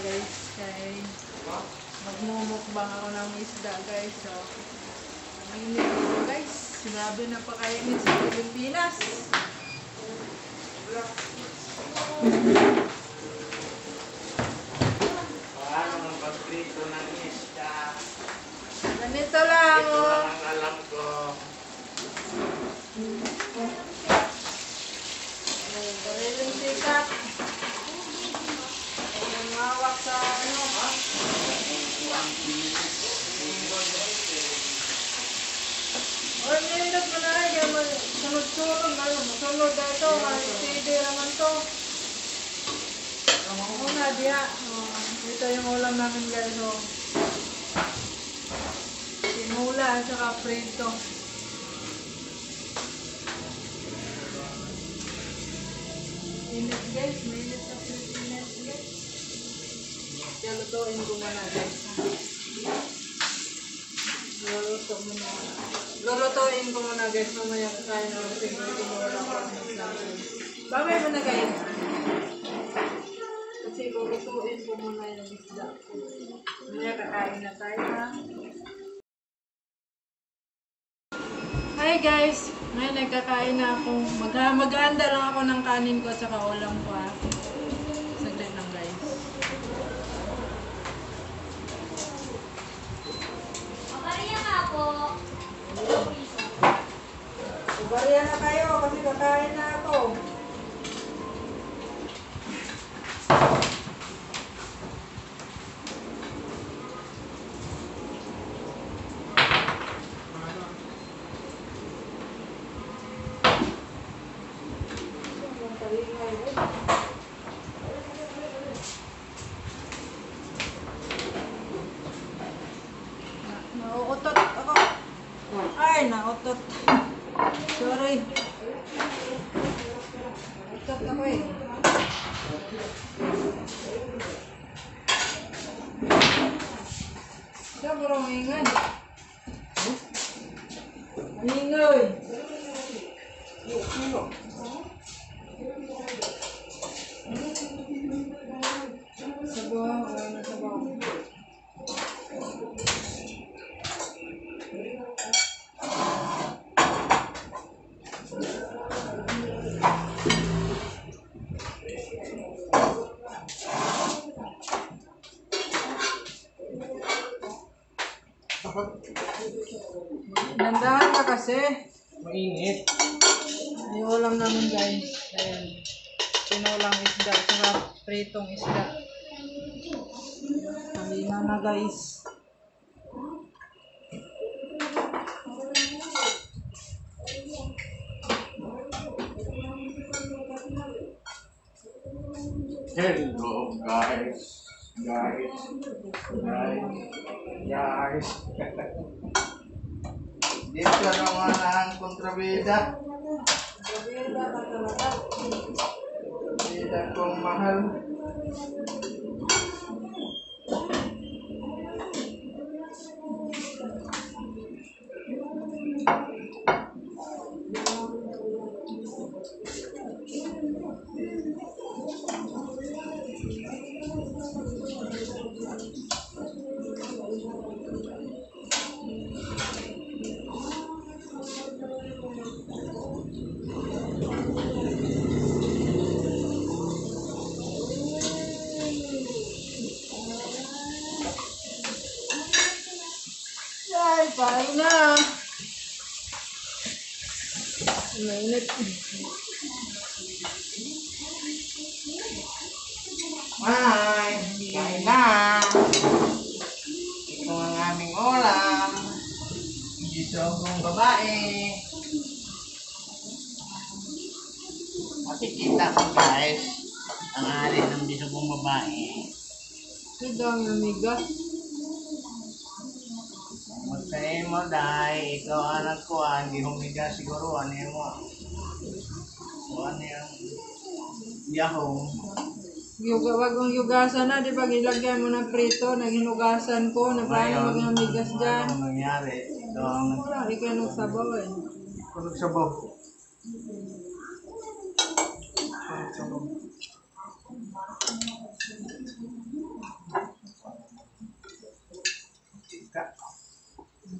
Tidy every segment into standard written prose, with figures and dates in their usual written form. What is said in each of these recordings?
guys. Kay magmumukbang ako ng isda, guys. So, ang init dito, guys. Grabe na pakainit sa Pilipinas. Paano ang pagprito ng isda? Ganito lang, Ito oh. lang ang alam ko. Sariling sikap. Ang hawak sa ano. Oy, nindot mo na rin. Kaya sunod-sunod na yun. Sunod na ito. Kahit CD naman to. Una, diya. Oh, ito yung ulam namin, guys. Oh. Tinula at saka prito. Init, guys. Mainit sa Pilipinas, guys. Kaya lutuin ko muna, guys. Luluto muna. Lulutuin ko muna, guys. Mamaya kakain ako kasi tinula ko ang isda. Babay muna, guys. Kasi lulutuin ko muna yung isda. Mamaya kakain na tayo, ha? Hi guys! Ngayon nagkakain na ako. Maghahanda lang ako ng kanin ko at saka ulam ko, ha. Saglit lang, guys. Maria nga po. Ubariya na kayo kasi kakain na ako. Nauutot ako. Ay, nautot. Sorry. Nautot ako eh. Ito, bro, ingay. Ang ingay. Sabaw, ano sabaw? Dandahan ka kasi. Mainit. Yung ulam namin, guys. Ayan. Tinulang isda, saka pritong isda. Halina na, guys. Hello, guys. Guys. Guys. Guys. Dito naman ang kontrabida. Gabila ka talaga. Bida kong mahal. Ay, pain na. Mainit. Hi! Kain na! Ito ang aming ulam. Dito akong babae. Makikita ko, guys, ang ari ng bisogong babae. Ito dami amiga. Magtae mo dahil ikaw ang nagkuhan, di humiga siguro, ano yung mo. Ano yung yahong. Yuga, wag mong yugasan na, di ba? Gilagyan mo ng prito, naghinugasan ko, na paano maghamigas dyan. Ano nangyari? Ito ang Wala, ikaw nagsabaw eh. nagsabaw. Nagsabaw.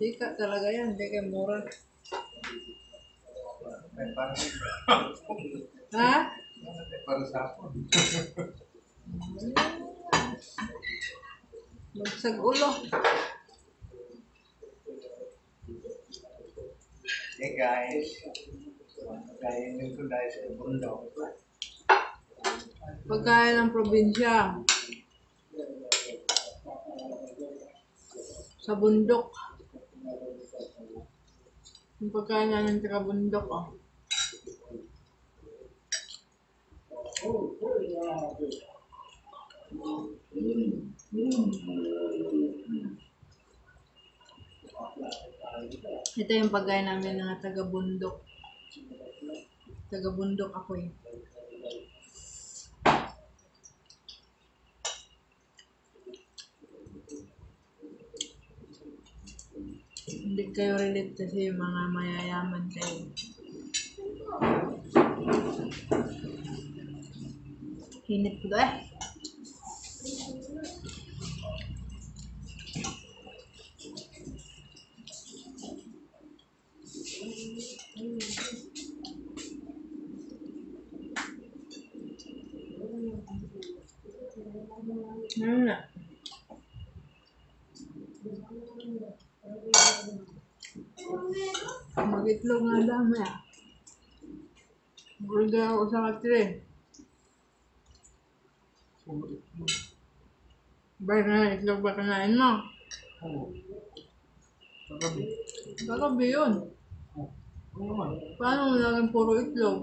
Mantika talaga yan, hindi kay mura. May para Ha? May para sa hapon. Magsag ulo. Hey guys, kainin ko dahil sa bundok. Pagkain ng probinsya. Sa bundok. Yung pagkain namin sa bundok, oh. Ito yung pagkain namin ng taga-bundok. Taga-bundok ako eh. Hindi kayo relate kasi yung mga mayayaman kayo. Hinit ko eh. Ano na? Mag-itlog nga dami ah. Order ako sa katre. Ba na itlog ba kinain mo? Oo. Kagabi. Kagabi yun. Oo. Ano naman? Paano mo laging puro itlog?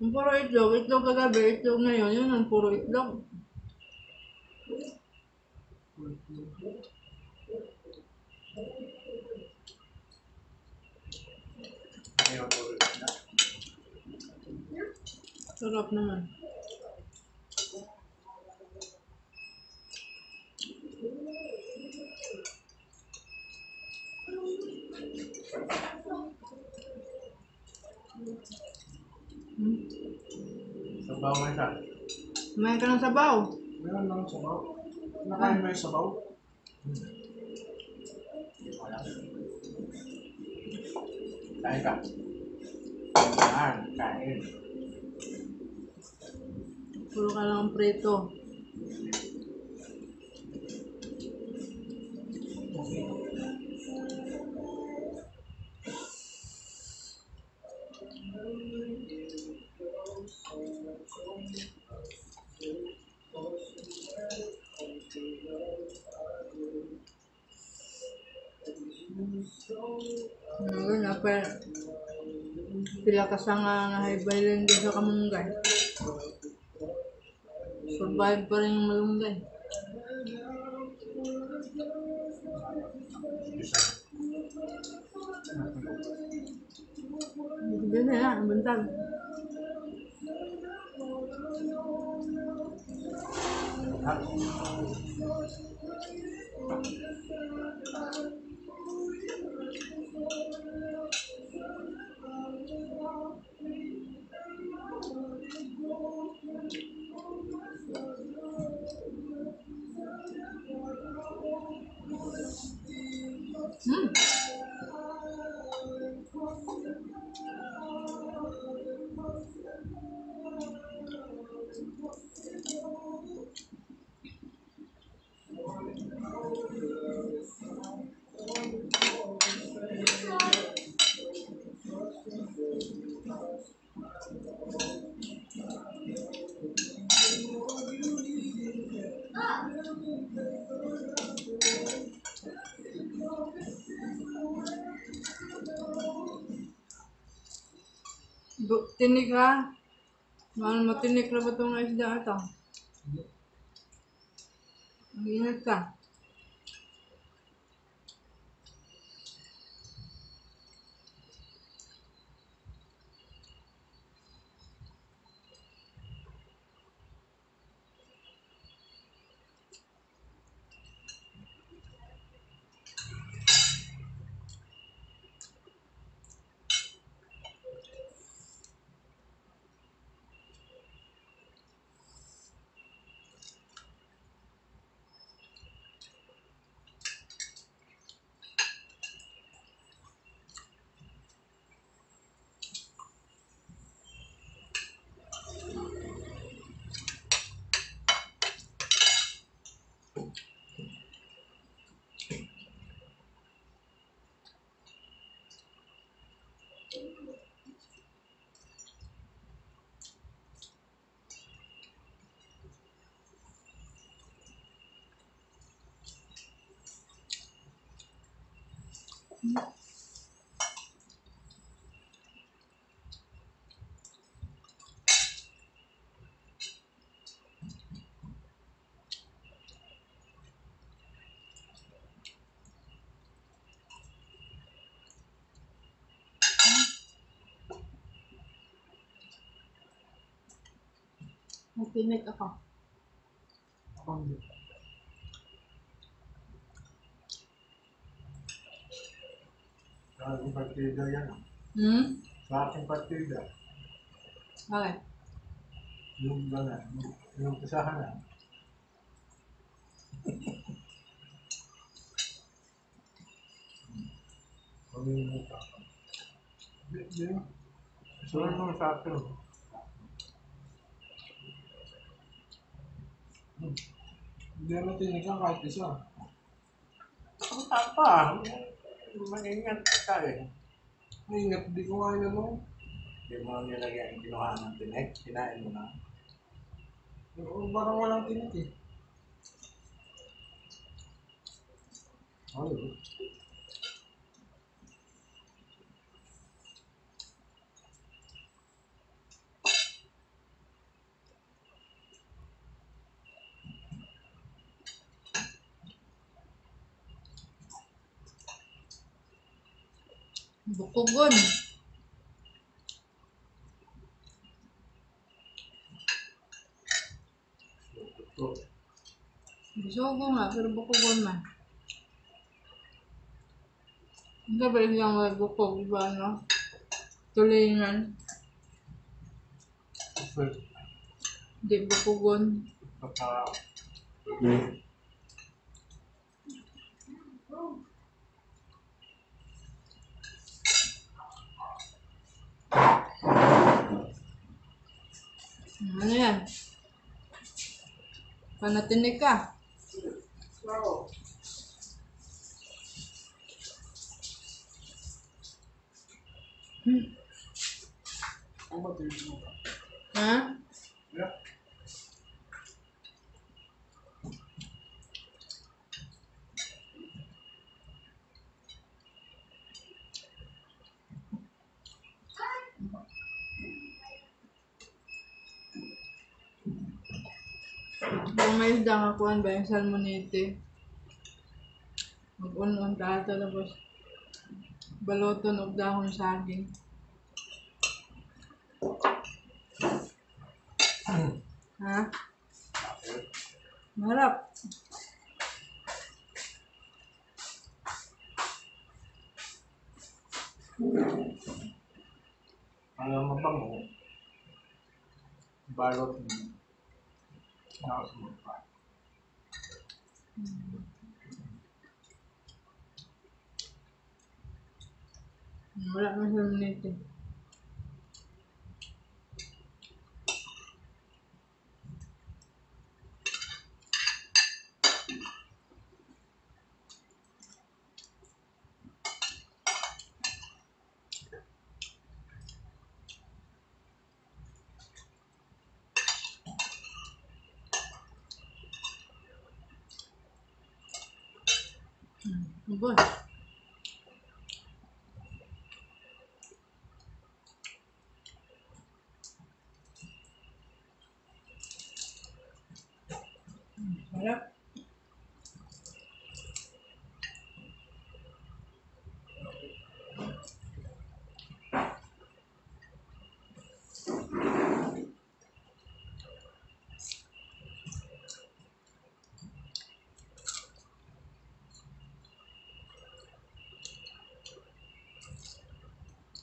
Yung puro itlog, itlog kagabi, itlog ngayon, yun ang puro itlog. Ayaw ko rin na. Sarap naman. Sabaw nga siya. Kumain ka ng sabaw. Meron lang sabaw. Nakain mo yung sabaw? Wala. Kain ka. Kain, kain. Puro ka lang prito. Ano na pa pila ka sa nga nga high violin din sa kamunggay. Survive pa rin yung malunggay. Isa. Hindi na, bantag. Ha? Tinik ha? Mahal mo tinik na ba itong isda ito? Mag-ingat ka. Nagtinik ako. Ako hindi. Sa aking partida yan. Hmm? Sa aking partida. Bakit? Yung gana. Yung pisahan na. Pamimili ka. Hindi, hindi. Sunod mo sa akin. Hindi naman tinikan kahit isa. Ang pa. Maingat ka eh. Maingat, di ko nga ano. Hindi mo nilagyan yung kinuha ng tinik. Kinain mo na. Oo, parang walang tinik eh. Ay, Bukogon. ito. Gusto ko nga, pero bukogon man. Hindi ba rin yung bukog, ba ano? Tulingan. Hindi bukogon. Pagka Ano yan? Panatinik ka. Wow. Ako ba tinig mo ka? Ha? Yeah. Kung may isda nga kuhan ba yung salmonete? Mag-un-un ta tapos baloton og dahon saging. Ha? Marap. Ang mabango, balot mo. Nakasumod pa. Wala man salmonete. Ubos. Sarap.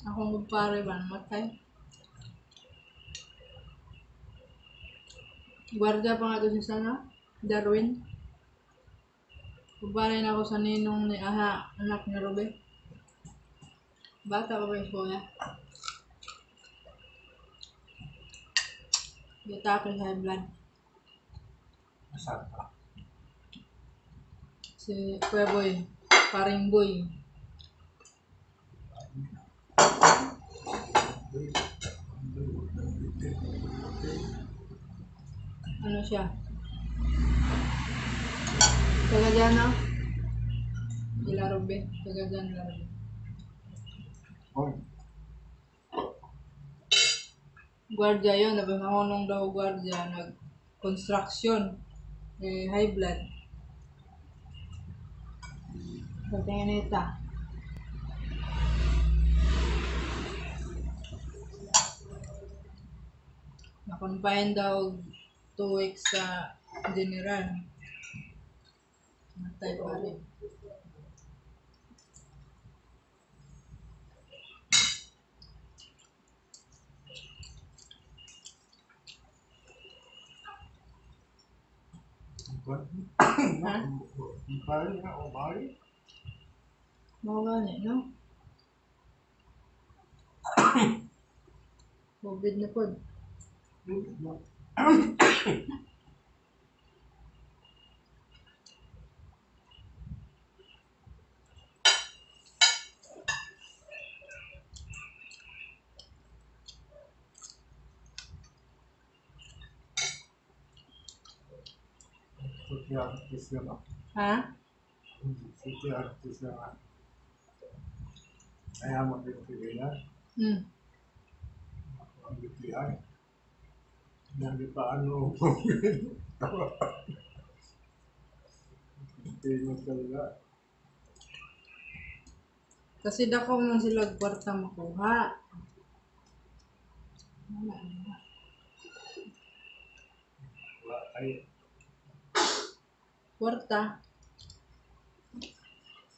Akong kumpare ba namatay? Gwardiya pa nga to si sana, Darwin. Kumpare na ako sa ninong ni Aha, anak ni Robe. Bata pa ba yung kuya? Gitake sa high blood. Masarap pa. Si Kuya Boy, paring Boy. Ano siya? Taga dyan, no? Dila Robe. Taga dyan, Dila Robe. Hoy. Guardia yun, nabahonong daw guardia, nag-construction, eh, high blood. Pagtingin nita. Na-confine daw 2 weeks sa general. Natay pa rin. Ha? Bali na o bali? Mao gani, no? COVID na pod. No. City artist nga. Ha? City artist nga. Kaya mo din Pilipinas. Ang BPI. Hindi pa ano. Famous talaga. Kasi dako man sila kwarta makuha. Wala na. Wala tayo. Kwarta.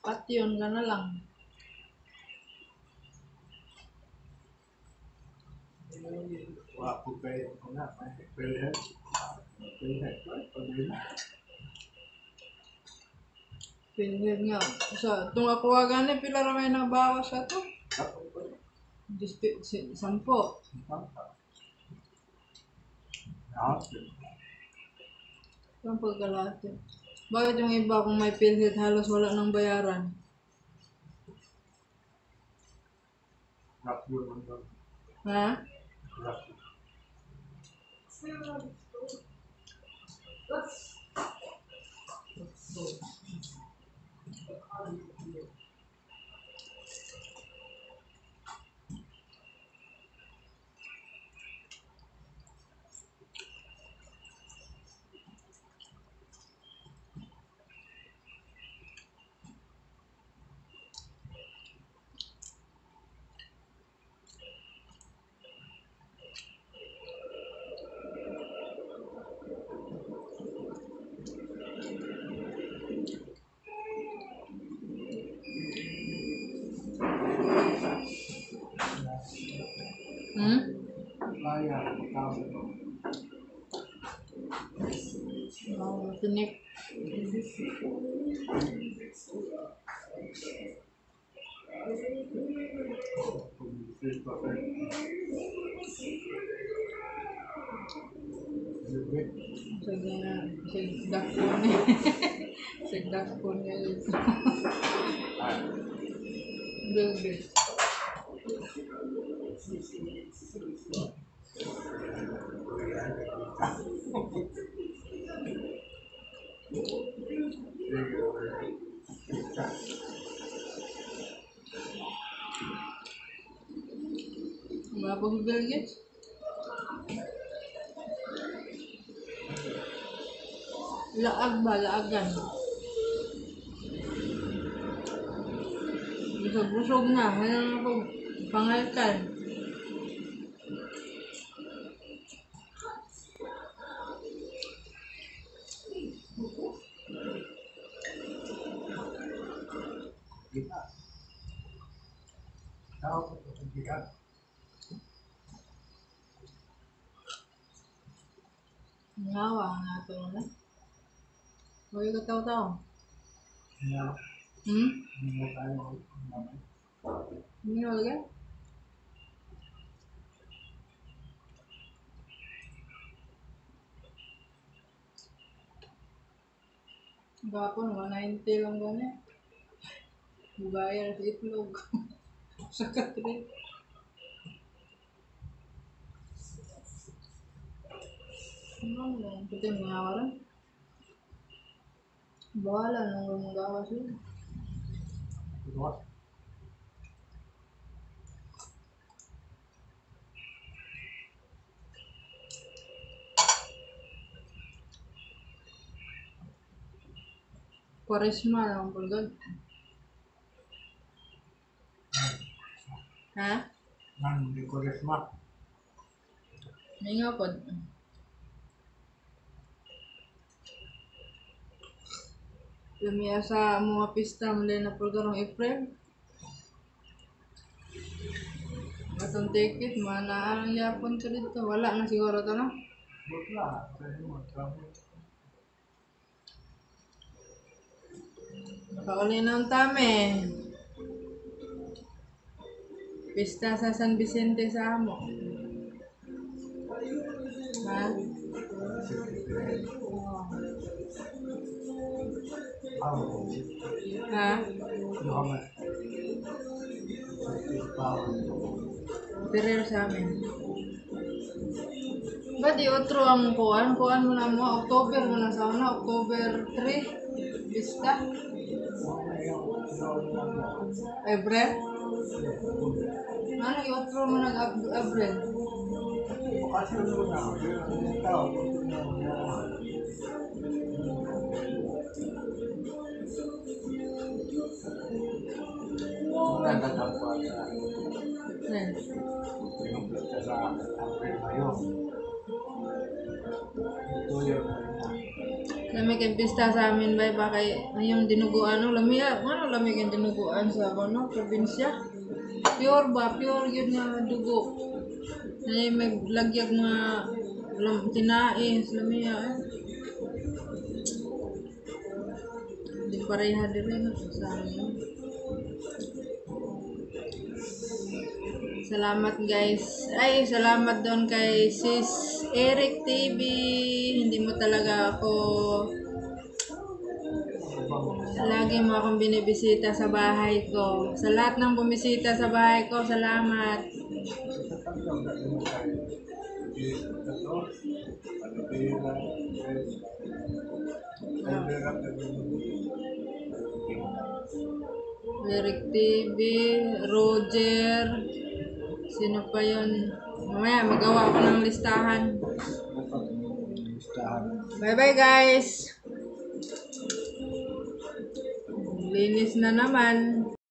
Patyon ka na lang. Wala po kayo na. May PhilHealth. PhilHealth. PhilHealth. PhilHealth nga. Sa tung ako gani pila ra may nabawas sa to? Diyos, 10. Lahat. Ang pagkalahati. Bakit yung iba kung may PhilHealth halos wala nang bayaran? Lucky man doon. Ha? Lucky. Hmm? Kaya, magkano ito? Oh, tinik. Pag-save pa kayo. Libre. Sige na, sige dako ni. Sige dako niya dito. Ay, Bill Gates. Sige, kita. Wala pa si Bill Gates? Laag ba? Laagan. Busog-busog na. Ano na po? Pangaltan. Kita. Tao ko bigat. Ngawa na ito na. Huwag ka tao-tao. Kaya, hindi tayo naman. Hindi na lagi? Gapon, 190 lang gani. Bubayar sa itlog. Sa katri. Ano lang, puti mga rin. Bahala nang gumagawa sila. Diba? Kwaresma lang pulgod. Ha? Nan, di ko resma. Mingaw pod. Lumiya sa mga pista mo na pulgarong April. Atong ticket, manaan ang yapon ko dito. Wala na siguro to, no? Wala. Kaya mo, travel. Nakauli na ang tami. Pista sa San Vicente sa amo. Ha? Oo. Ah, Ha? Muhammad. Power. Ferrer sa amin. Ba di otro ang kuan? Kuan mo na mo, October mo na sa una, October 3. Pista. April? Ano yung otro mo nag-April? Bakasyon mo na. Yung tao. Wala nagkakakuha sa Eh. yung sa April mayo. Ito yun. Lami kay pista sa amin bay ba kay yung dinuguan no lami ano lami kay dinuguan sa ano probinsya. Pure ba pure yun nga dugo. Ay may lagyag mga tinais lami eh. Di pareha diri no sa amin. Salamat guys. Ay, salamat doon kay Sis Eric TV. Hindi mo talaga ako lagi mo akong binibisita sa bahay ko. Sa lahat ng bumisita sa bahay ko, salamat. Lyric TV, Roger, sino pa yun? Mamaya, magawa ako ng listahan. Bye-bye guys! Linis na naman.